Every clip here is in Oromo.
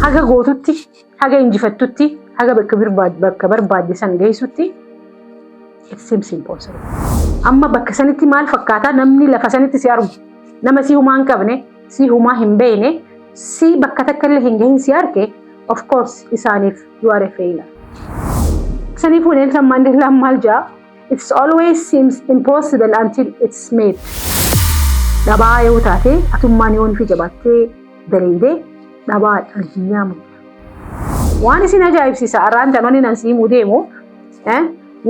Haga gootutti, haga injifattutti, haga bakka barbaadde san geessutti, it seems impossible. Amma bakka sanitti maal fakkaata? Namni lafa sanitti si argu, nama si humaa hin qabne, si humaa hin beekne, si bakka takka illee hin gahin si arge, of course isaaniif you are a failure. Saniifuu Nelson Mandelaan maal jaa? "It's always seems impossible until it's made." Dhabaa yoo taate, atummaan yoo fi jabaattee daleedee dhabaa addunyaa mul'ata. Waan isin ajaa'ibsiisa, arraan tanonni nan si himuu deemu,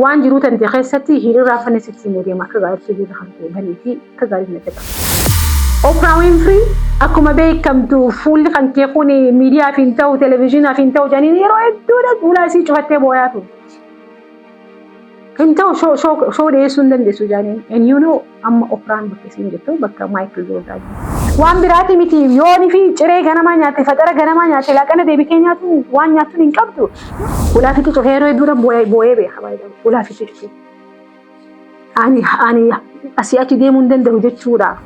waan jiruu tante keessatti hin irraanfanne sitti himuu deema. Akka gaariitti jirra kan ta'e banii fi akka gaariitti natti qaba. Oprah Winfrey akkuma beekamtu fuulli kan kee kun miidiyaaf hin ta'u, televezyiinaaf hin ta'u jedhanii yeroo hedduudha fuula isii cufattee booyaa ture. Hin ta'u, show dhiyeessuu hin dandeessu jedhaniin. And you know, amma Opraan bakka isiin jirtu bakka Michael Jordan jiru. Waan biraati miti, yooni fi ciree ganamaa nyaatte, faxara ganamaa nyaatte, laaqana deebitee nyaatu waan nyaattuun hin qabdu. Ulaa fitti cufee yeroo hedduudha boo'ee beeka baay'ee ulaa fitti cufee. Ani asii achi deemuu hin danda'u jechuudha.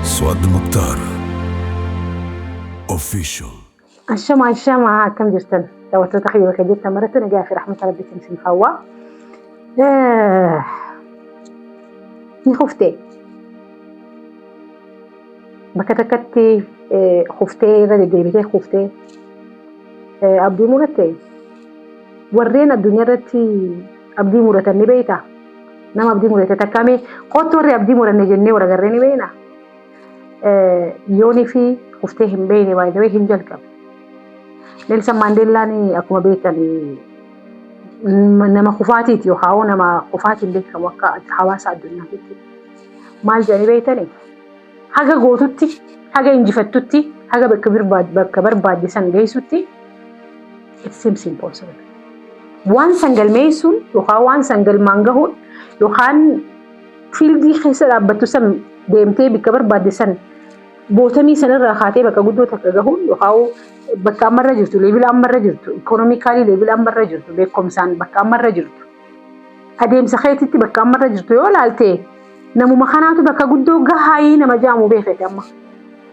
Suad Mukhtar Official. Ashama, ashama, akkam jirtan daawwattoota kiyya? Bakka jirtan maratti nagaa fi rahmata rabbiitiin isin hawwa. Ni kuftee bakka takkatti kuftee, irra deddeebitee kuftee abdii muratte. Warreen addunyaa irratti abdii muratan ni beektaa? Nama abdii murate takkamee kottu, warri abdii muranne jennee warra garree ni beekna. Yoonii fi kuftee hin beekne baay'ee hin jalqabe. Nelson Maandeellaan akkuma beektan nama kufaatiiti yookaan nama kufaatiin beekamu akka hawaasa addunyaatitti. Maal jedhanii beektani? Haga gootutti, haga injifattutti, haga bakka barbaadde san geessutti, it seems impossible. Waan san galmeessuun yookaan waan san galmaan gahuun yookaan field keessa dhaabbattu san deemtee bakka barbaadde san bottom sanarraa kaatee bakka guddoo takka gahuun yookaan bakka ammarra jirtu, level ammarra jirtu, economically level ammarra jirtu, beekumsaan bakka ammarra jirtu, adeemsa keetitti bakka ammarra jirtu yoo laalte, namuma kanaatu bakka guddoo gahaayii nama jaamu beekete amma.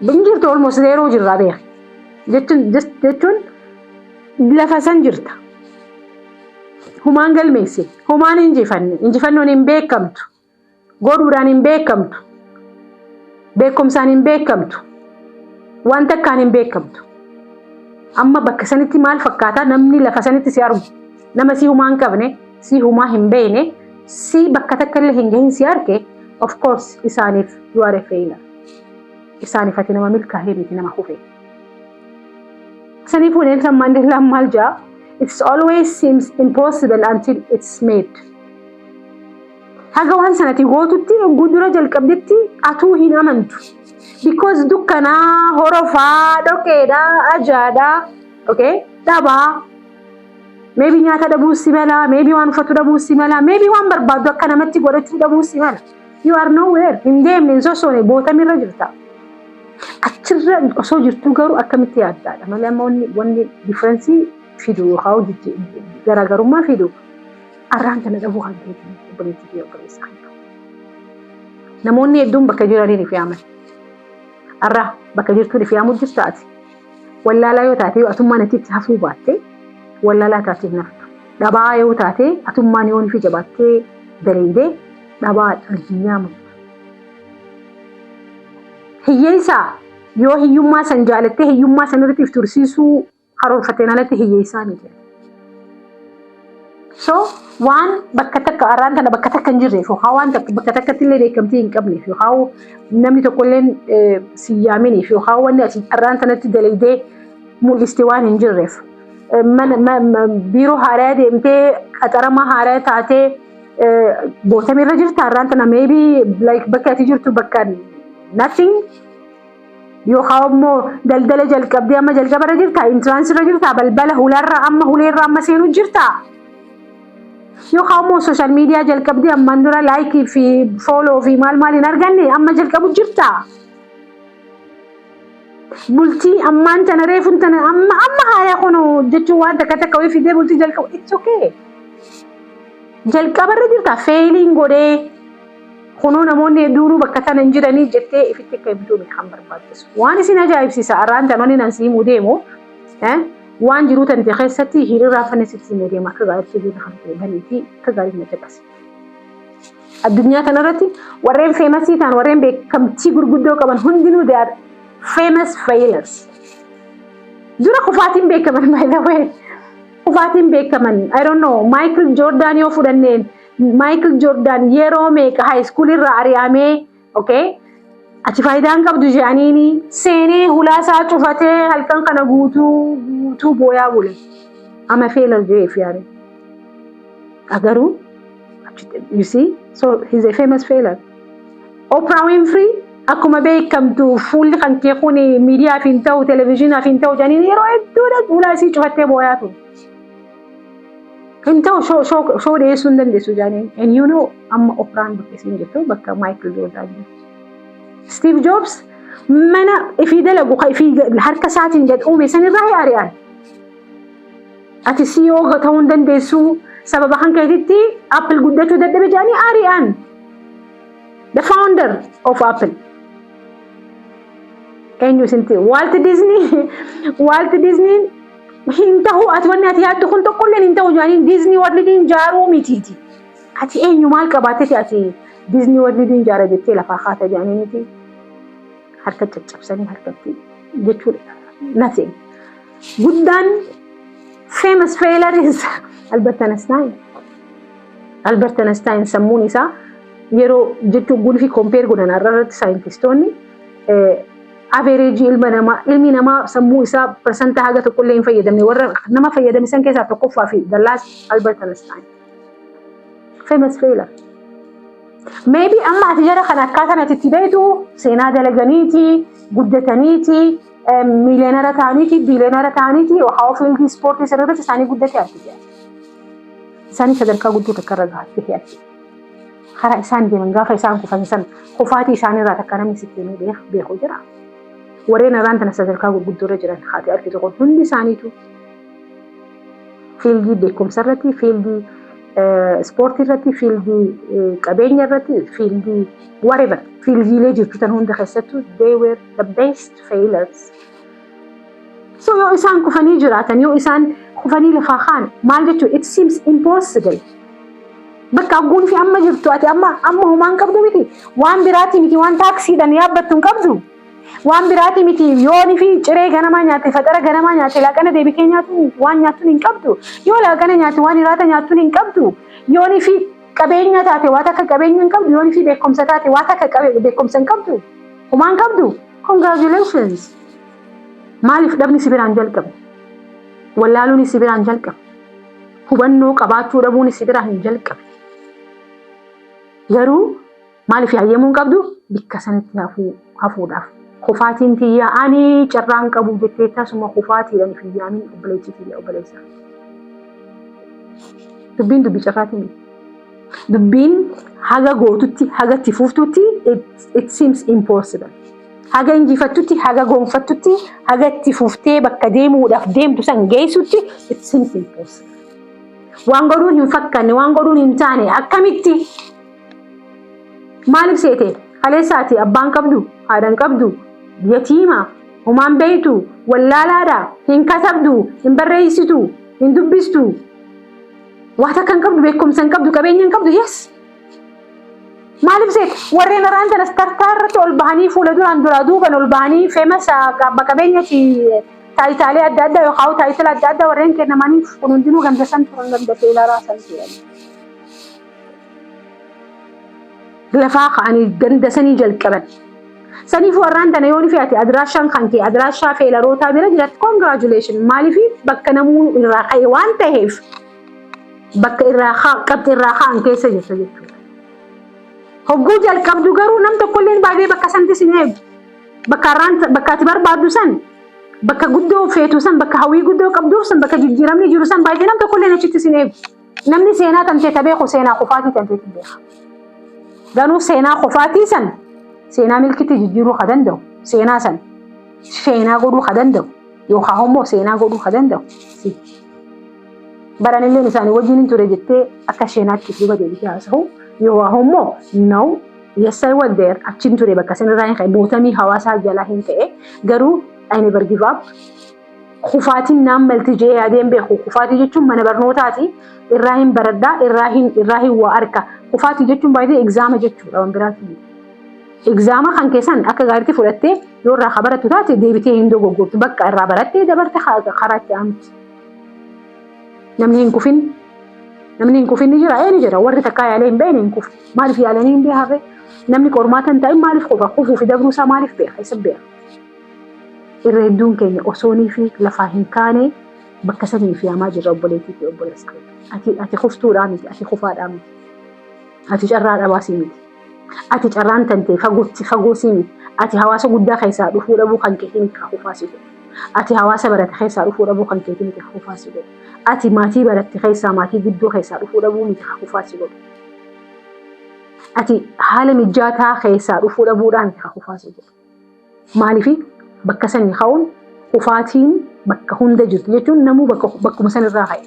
Hin jirtu, almost zero jirraa beeke. Jechuun lafa san jirta. Humaan galmeesse, humaan injifanne, injifannoon hin beekamtu, godhuudhaan hin beekamtu, beekumsaan hin beekamtu, waan takkaan hin beekamtu. Amma bakka sanitti maal fakkaata? Namni lafa sanitti si argu, nama si humaa hin qabne, si humaa hin beekne, si bakka takka illee hin gahin si arge, of course isaaniif you are a failure. Isaaniif ati nama milkaa'ee miti, nama kufe. Saniifuu Nelson Mandelaan maal jaa? "It's always seems impossible until it's made." Haga waan sanati gootutti, dura jalqabdetti atuu hin amantu. Because dukkanaa, horofaa, dhoqeedhaa, ajaadhaa, okay, dhabaa. Maybe nyaata dhabuu si mala, maybe waan uffatu dhabuu si mala, maybe waan barbaaddu akka namatti godhachuu dhabuu si mala. You are nowhere. Hin deemne, hin sossoone, bottomirra jirta. Achirra osoo jirtuu garuu akkamitti yaaddaadha malee, amma wanni difference fidu yookaan garaagarummaa fidu arraan kana dhabuu kan ta'e, obboleettii fi obboleessa kan ta'u. Namoonni hedduun bakka jiraniin if yaaman. Arraa bakka jirtuun if yaamuu jirta ati. Wallaalaa yoo taate, atummaan achitti hafuu baatte, wallaalaa taatee hin haftu. Dhabaa yoo taate, atummaan yoo fi jabaattee daleedee dhabaa addunyaa mul'ata. Hiyyeessaa yoo hiyyummaa san jaalattee hiyyummaa san irratti if tursiisuu karoorfatteen alatti hiyyeessaa miti. So waan bakka takka arraan tana bakka takka hin jirreef yookaan waan bakka takkatti illee beekamtii hin qabneef yookaan namni tokko illee si yaaminiif yookaan wanni ati arraan tanatti dalaydee mul'iste waan hin jirreef, mana biiroo haaraa deemtee qaxaramaa haaraa taatee bottomirra jirta arraan tana, maybe like bakka ati jirtu bakka nothing, yookaan immoo daldala jalqabdee amma jalqabarra jirta, entrancerra jirta, balbala hularra amma huleerra amma seenuu jirta. Yookaan immoo social media jalqabdee ammaan dura like fi follow fi maal maal hin arganne amma jalqabu jirta. Bultii ammaan tana reefuun tana amma amma haaraa kun jechuun waan takka takka wayii fidee bultii jalqabu, it's okay. Jalqabarra jirta, failiin godhee kunoo namoonni hedduunuu bakka tana hin jiranii jettee ifitti akka himtuu kan barbaachisu. Waan isin ajaa'ibsiisa arraan tanoonni nan siimuu deemu, waan jiruu tante keessatti hiriirraa fanni sitti himuu deema, akka gaariitti gurra kan ta'e banii fi akka gaariitti na caqase. Addunyaa kanarratti warreen famousii ta'an, warreen beekamtii gurguddoo qaban hundinuu, they are famous failures. Dura kufaatiin beekaman, by the way. Kufaatiin beekaman. I don't know, Michael Jordan yoo fudhanneen, Michael Jordan yeroo meeqa high school irraa ari'amee, okay? Achi faayidaan qabdu jedhaniini seenee hulaasaa cufatee halkan kana guutuu guutuu booyaa bule. Ama failure jedheef yaade. Garuu, you see, so he's a famous failure. Oprah Winfrey akkuma beekamtu fuulli kan kee kun miidiyaaf hin ta'u, televezyiinaaf hin ta'u jedhaniin yeroo hedduudha hulaa isii cufattee booyaa ture. Hin ta'u, show dhiyeessuu hin dandeessu jedhaniin. And you know, amma Opraan bakka isiin jirtu bakka Michael Jordan jirtu. Steve Jobs mana ifii dalagu kan ifii harka isaatiin gad uume sanirraa ari'an. Ati CEO ta'uu hin dandeessu, sababa kan keetitti Apple guddachuu dadhabe jedhanii ari'an. The founder of Apple. Eenyu isinti? Walt Disney. Walt Disney hin ta'u, ati wanni ati yaaddu kun tokkolleen hin ta'u jedhanii Disney World jaaruu mitiiti. Ati eenyu, maal qabaatteeti ati Disney World jaara jettee lafaa kaata jedhanii miti. Harka caccabsanii harkatti jechuudha. Nothing. Guddaan famous failure is Albert Einstein. Albert Einstein sammuun isaa yeroo jechuun gulfi compare godhan har'a irratti saayintistoonni average ilma namaa, ilmi namaa sammuu isaa parsantaa haga tokkollee hin fayyadamne, warra nama fayyadame san keessaa tokkoffaa fi the last Albert Einstein. Famous failure. Maybe amma ati jara kana akkaataan ati itti beektu seenaa dalaganiiti, guddataniiti, millionaire ta'aniiti, billionaire ta'aniiti, yookaan fieldii ispoortii sana irratti isaanii guddate ati jedha. Isaanii sadarkaa guddoo takka irra gahatte ati. Karaa isaan deeman, gaafa isaan kufan san, kufaatii isaaniirraa takka namni sitti himee beeku jira. Warreen irraan tana sadarkaa gurguddoo irra jiran haati argitu kun hundi isaaniitu fieldii beekumsa irratti, fieldii ispoortii irratti, fieldii qabeenya irratti, fieldii whatever, fieldiilee jirtu tan hunda keessattuu they were the best failures. So yoo isaan kufanii jiraatan, yoo isaan kufanii lafaa kaan, maal jechuun, it seems impossible. Bakka agguun fi amma jirtu ati amma homaan qabdu miti, waan biraati miti, waan taaksiidhaan yaabbattu hin qabdu. Waan biraati miti, yooni fi ciree ganamaa nyaatte, faxara ganamaa nyaatte, laaqana deebitee nyaatu waan nyaattuun hin qabdu. Yoo laaqana nyaatte, waan hiraata nyaattuun hin qabdu. Yooni fi qabeenya taate, waan takka qabeenya hin qabdu. Yooni fi beekumsa taate, waan takka beekumsa hin qabdu. Homaan qabdu. Congratulations. Maaliif? Dhabni si biraan jalqabe? Wallaaluun si biraan jalqabe. Hubannoo qabaachuu dhabuun si biraan hin jalqabe. Garuu maaliif yaayyamuu hin qabdu? Bikka sanatti hafuudhaaf. Kufaatiin tiyyaa, ani carraan qabu jettee tasuma kufaatiidhaan if hin yaamin, obboleettii tiyya, obboleessa. Dubbiin dubbii carraatiin miti. Dubbiin haga gootutti, haga itti fuftutti it seems impossible. Haga injifattutti, haga gonfattutti, haga itti fuftee bakka deemuudhaaf deemtu san geessutti it seems impossible. Waan godhuun hin fakkanne, waan godhuun hin taane, akkamitti? Maaliif seete? Kaleessaati abbaan qabdu, haadhan qabdu, yatiima, homaan beeytu, wallaalaadha, hin katabdu, hin barreessitu, hin dubbistu. Waa takka hin qabdu, beekumsa hin qabdu, qabeenya hin qabdu, yes. Maaliif seete? Warreen irraan tanas tartaa irratti ol bahanii, fuula duraan duraa duuban ol bahanii, famous abbaa qabeenyati, taayitaalee adda addaa yookaan title adda addaa warreen kennamaniif kun hundinuu ganda san turan, ganda failureaa san turan. Lafaa ka'anii ganda sanii jalqaban. Saniif warraan tana yoon fi ati adiraashaan kan kee adiraashaa failureootaa bira jiraatti, congratulation. Maaliif? Bakka namuu irraa ka'e waan ta'eef, bakka irraa qabxii irraa ka'an keessa jirta jechuudha. Hogguu jalqabdu garuu nam tokkolleen baay'ee bakka sanatti sin eegu. Bakka har'aan bakka ati barbaaddu san, bakka guddoo feetu san, bakka hawwii guddoo qabduuf san, bakka jijjiiramni jiru san baay'ee nam tokkolleen achitti sin eegu. Namni seenaa tan ta'e beeku seenaa kufaatii tan ta'e beeka. Garuu seenaa kufaatii san seenaa milkitti jijjiiruu ka danda'u, seenaa san seenaa godhuu ka danda'u yookaan immoo seenaa godhuu ka danda'u si. Baranilleen isaanii wajjin hin ture jettee akka sheenaatti duuba deebitee haasa'u yoo waa immoo, no, yes, I was there, achiin ture, bakka sanirraa hin ka'e, bootamii hawaasaa jalaa hin ka'e, garuu I never give up. Kufaatiin naan malti jee yaadeen beeku. Kufaatii jechuun mana barnootaati. Irraa hin baradhaa, irraa hin waa arka. Kufaatii jechuun baay'ee exam jechuudha, waan biraati. Exam kan keessan akka gaariitti fudhattee yoo irraa barattu taate, deebitee hin dogoggortu. Bakka irraa barattee dabarte karaa itti aanutti. Namni hin kufin, namni hin kufin ni jira, ee, ni jira. Warri takkaa yaalee hin beekne hin kufu. Maaliif yaalanii hin beekarre? Namni qormaata hin ta'in maaliif kufa? Kufuu fi dabruu isaa maaliif beeka? Isa beeka. Irra hedduun keenya osoonii fi lafaa hin kaane bakka sanii fi yaamaa jirra, obboleettii fi obboleessa. Ati kuftuudhaa miti, ati kufaadhaa miti. Ati carraa dhabaasii miti. Ati carraan tantee fagootti fagoosii miti. Ati hawaasa guddaa keessaa dhufuu dhabuu kan keetii miti kan kufaa si godhu. Ati hawaasa barate keessaa dhufuu dhabuu kan keetii miti kan kufaa si godhu. Ati maatii baratte keessaa, maatii guddoo keessaa dhufuu dhabuu miti kan kufaa si godhu. Ati haala mijaataa keessaa dhufuu dhabuudhaan miti kan kufaa si godhu. Maaliif bakka sanii ka'uun, kufaatiin bakka hunda jirti jechuun, namuu bakkuma sanirraa ka'e.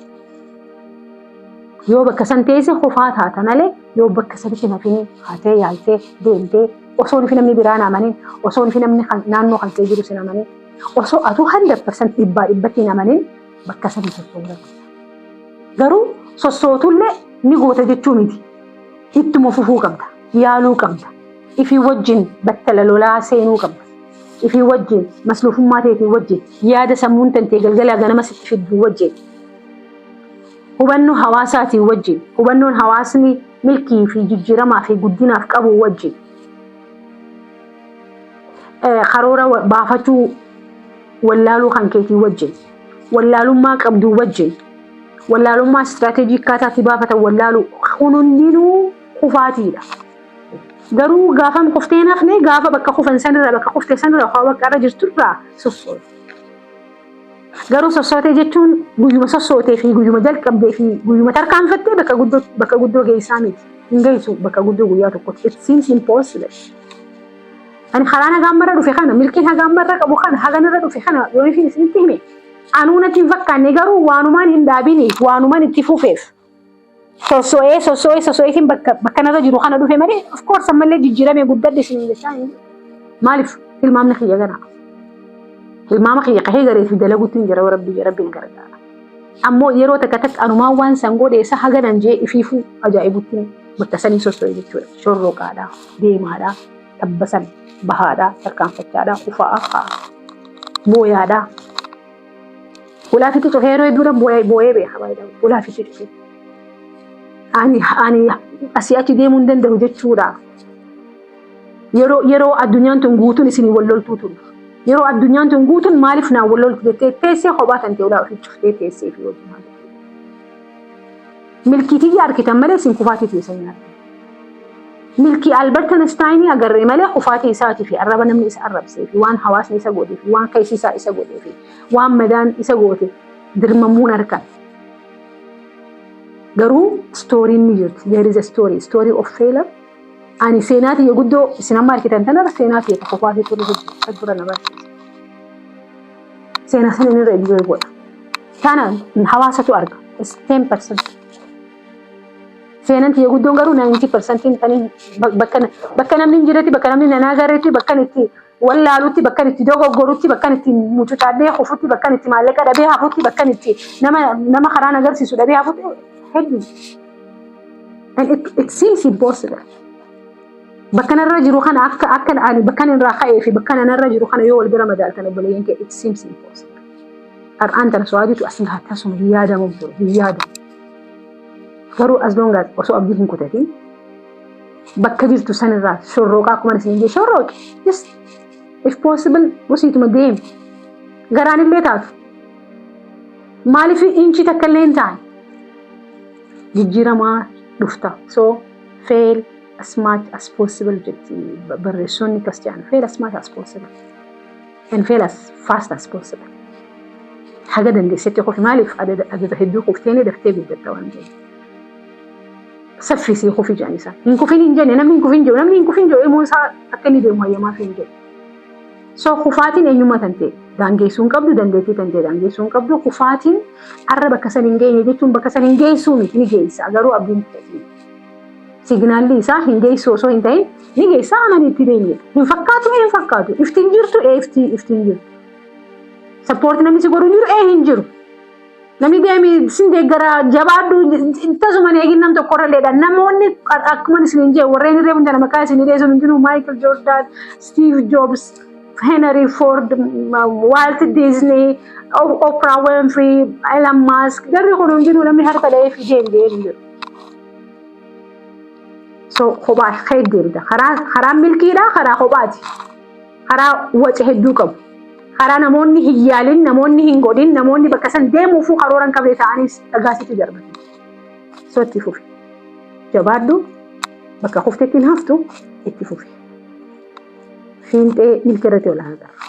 Yoo bakka san teesse kufaa taata malee, yoo bakka sanitti nafini haatee yaaltee deemtee, osoo fi namni biraan amanin, osoo fi namni naannoo kan kee jiru sin amanin, osoo atuu 100% dhibbaa dhibbatti hin amanin, bakka sanii socho'uu dandeessa. Garuu sossootullee ni goota jechuu miti. Ittuma fufuu qabda. Yaaluu qabda. Ifii wajjin battala lolaa seenuu qabda. Ifii wajjin, masluufummaa ta'eetii wajjin, yaada sammuun tantee galgalaa ganama sitti fidduu wajjin, hubannoo hawaasaatiin wajjin, hubannoon hawaasni milkii fi jijjiiramaa fi guddinaaf qabu wajjin, karoora baafachuu wallaaluu kan keetii wajjin, wallaalummaa qabduu wajjin, wallaalummaa istirateejii akkaataatti baafatan wallaaluu, kun hundinuu kufaatiidha. Garuu gaafa kuftee nafne, gaafa bakka kufan sanirraa, bakka kuftee sanirraa, waa bakka irra jirturraa sossoote. Garuu sossootee jechuun guyyuma sossootee fi guyyuma jalqabdee fi guyyuma tarkaanfattee bakka guddoo geessaa miti. Hin geessu bakka guddoo guyyaa tokkotti. It seems impossible. Ani karaa nagaan marra dhufe kana, milkiin hagaan marra qabu kana, hagan irra dhufe kana yoo isin isinitti hime, anuu natti hin fakkaanne, garuu waanumaan hin dhaabiniif, waanumaan itti fufeef, sosso'ee sosso'ee sosso'eetiin bakka narra jiru kana dhufe malee, of course ammallee jijjiiramee guddadhe isin jechaa hin jiru. Maaliif tilmaamni kiyya gana. Tilmaama kiyya qahee garee fi dalaguutti hin jira, rabbi rabbiin gargaara. Ammoo yeroo takka takka anumaan waan san godhe isa haganan jee ifiifuu ajaa'ibutti bakka sanii sosso'e jechuudha. Shorroqaadha, deemaadha, tabba san bahaadha, tarkaanfachaadha, kufaa, ka'a, booyaadha. Ulaafitti cufee yeroo hedduudha booyee beeka baay'ee, ulaafitti cufee. Ani asii achi deemuu hin danda'u jechuudha. Yeroo addunyaan tun guutuun isinii wal loltuu tun. Yeroo addunyaan tun guutuun maaliif naan wal loltu jettee teessee kophaa tan ta'e ulaa ofii cuftee teessee fi wajjin haasofte. Milkii tiyya argitan malee isin kufaatii teessan hin argitan. Milkii Albert Einstein agarree malee, kufaatii isaatii fi arraba namni isa arrabsee fi waan hawaasni isa godhee fi waan keessi isaa isa godhee fi waan madaan isa goote dirmamuun argan. Garuu storyn ni jirti. There is a story. Story of failure. Ani seenaa tiyya guddoo isin amma argitan tanarra seenaa tiyya tokko kufaatii ture dura na barsiisa. Seenaa sana irra enjoy godha. Kana hawaasatu arga. It's 10%. Seenaan tiyya guddoon garuu 90% taniin bakka namni hin jiretti, bakka namni nan agarretti, bakka itti wallaalutti, bakka itti dogoggorutti, bakka itti mucucaadhee kufutti, bakka itti maallaqa dhabee hafutti, bakka itti nama karaan agarsiisu dhabee hafutti hedduu. And it seems impossible. Bakka narra jiru kana, akka ani bakka irraa ka'ee fi bakka narra jiru kana yoo wal bira madaaltan, obboleeyyan kee, it seems impossible. Har'aan tana so'aatitu as gaha tasuma hin yaadamu ture, hin yaadamu. Garuu as long as osoo abdii hin kutatin bakka jirtu sanirraa shorrooqaa, akkuma isin jedhe, shorrooqi. Just if possible wasiituma deemi. Garaan illee taatu. Maaliif inchi takka illee hin taane? Jijjiiramaa dhufta. So fail as much as possible jetti barreessonni akkas jedhan. Fail as much as possible. And fail as fast as possible. Haga dandeessetti kufi, maaliif adada hedduu kufteeni daftee guddatta waan ta'eef. Saffisii kufi jedhan isaan. Hin kufin hin jenne, namni hin kufin jiru, namni hin kufin jiru ilmoon isaa akka inni deemu hayyamaaf hin jedhu. So kufaatiin eenyummaa tan ta'e daangeessuu hin qabdu, dandeettii tan ta'e daangeessuu hin qabdu. Kufaatiin arra bakka san hin geenye jechuun bakka san hin geessuu miti, ni geessa, garuu abdiin kutatiin. Signaalli isaa hin geessu osoo hin ta'in ni geessa, anan itti deemne. Hin fakkaatu, hin fakkaatu. Iftiin jirtu, ee, iftiin jirtu. Support namni si godhu hin jiru, ee, hin jiru. Namni deemi sin deeggara, jabaadhu, tasuma hin eegin nam tokkorra illeedha. Namoonni akkuma isin hin jee warreen irree hunda maqaa isin hidhee sun hundinuu, Michael Jordan, Steve Jobs, Henry Ford, Walt Disney, Oprah Winfrey, Elon Musk, jarri kun hundinuu namni harka dha'ee fidee hin jee hin jiru. So kophaa kee deemta. Karaa milkiidha, karaa kophaati. Karaa waca hedduu qabu. Karaa namoonni hin yaalin, namoonni hin godhin, namoonni bakka san deemuufuu karoora hin qabne ta'anis dhagaa sitti darbatu. So itti fufi. Jabaadhu, bakka kuftetti hin haftu, itti fufi. Fiinxee milkii irratti ol agarra.